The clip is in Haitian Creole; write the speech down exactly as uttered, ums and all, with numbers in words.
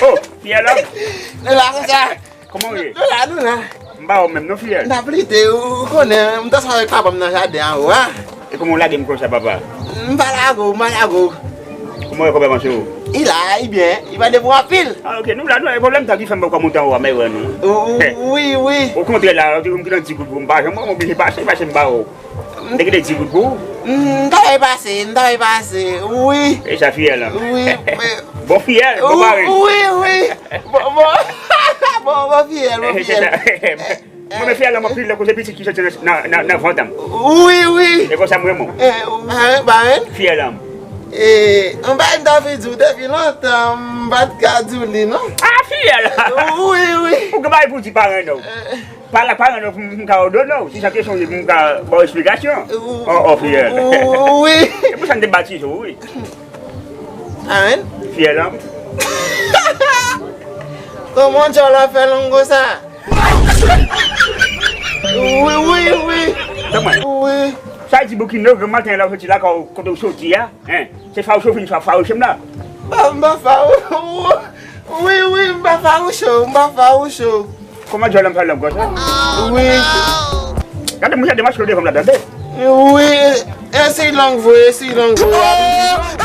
Oh, Fiyèl la. Nou la konsa. Kòman w ye? Nou la, nou la. M ba w menm non, Fiyèl. N ap lite, ou konnen, m t ansanm avèk papa m nan jaden anwo a. E kòman w lage m konsa, papa? M pa lage w, m pa lage w. Kòman w ye, kòman w ye, manche w? I la, i byen, i pa depi anpil. Ah, ok, nou la, nou la, e pwoblèm tan ki fè m poko monte anwo a, m wè nou. Wi, wi. Okontrè la, ou te di m ki nan di goud pou m pa janm wè, m oblije pase, pase m ba w. M te kite di goud pou ou. M ta vle pase, m ta vle pase. Wi. E sa Fiyèl lan. Wi, men bon Fiyèl, bon parenn. Wi, wi. Bon, bon. Bon, bon Fiyèl, bon Fiyèl. Mwen, men Fiyèl lan, mwen pil lè koze pitit ki soti nan, nan, nan, nan vant an. Wi, wi. E konsa mwen, mwen. Parenn, parenn. Fiyèl lan. E, yon bagay m ta vle di w depi lontan, m pa t ka di w li, non. Ah, Fiyèl lan. Wi, wi. Ou gen bagay pou w di parenn ou. Pa la, pa rann pou m ka òdone w. Si sa kesyon ye pou m ka ba w esplikasyon. Ou, oh, oh, Fiyèl. Wi. Se pou sa m te batize w, wi. Amen. Fiyèl lan. Kòman djòl la fè long konsa? Wi, wi, wi. Tanpri. Wi. Sa di boukin nan, granmaten la, w soti la, kote w soti a, en. Se fawouche w vin fawouche m la. Ba, m pa fawou-, wi, wi, m pa fawouche w, m pa fawouche w. Kòman djòl la m fè long konsa? Wi. Gade mwen, gade machlo devan m la, tande. Wi, e si long vre, e si long vre.